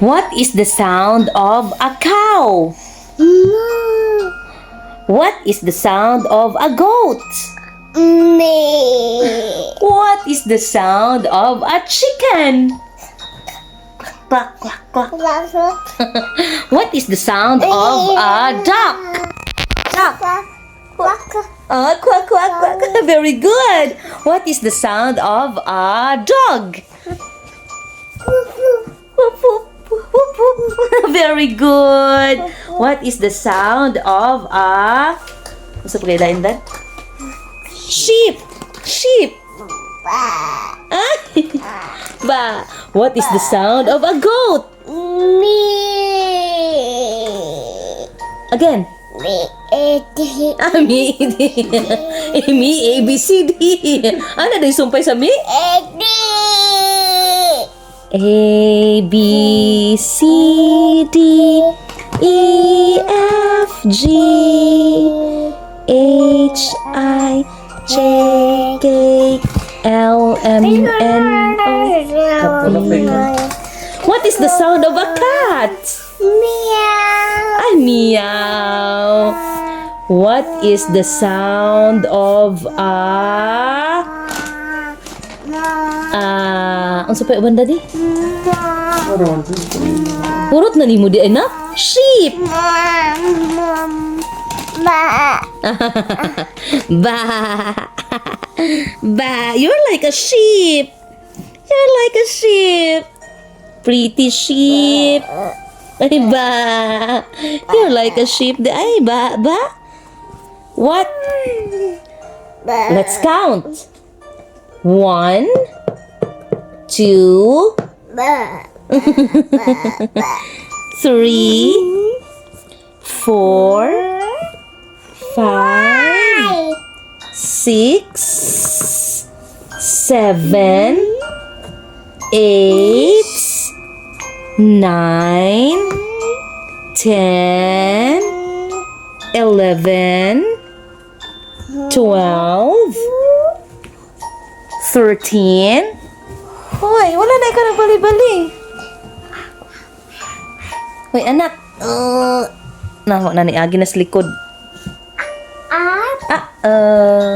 What is the sound of a cow? Moo. What is the sound of a goat? Me. What is the sound of a chicken? Quack, quack, quack. What is the sound of a duck? Duck. Quack. Ah, quack, quack, quack. Very good. What is the sound of a dog? Whoop, whoop, whoop, whoop. Very good. What is the sound of a... Unsa pa kay lain, Dad? Sheep. Sheep. Ba. Ah. Ba. What is the sound of a goat? Me. Again. Me. A D. Ah, me. Me, A, B, C, D. Ano na yung sumpay sa me? A D. A, B, C, D, E, F, G, H, I, J, K, L, M, N, O. P. What is the sound of a cat? Meow. Ah, meow. What is the sound of a... Ah, unsa pa uban, Daddy? Hurot na nimo di anak? Sheep. Ba. Ba. Ba. You're like a sheep. You're like a sheep. Pretty sheep. Ay, ba. You're like a sheep. Ay, ba, ba. What? Let's count. One, two, Ba. Three, four, five, six, seven, eight, 9, 10, 11, 12, 13. Hoy, wala na ikaw nagbali-bali. Hoy, anak. Naho na ni agi na sa likod. Up. Ah.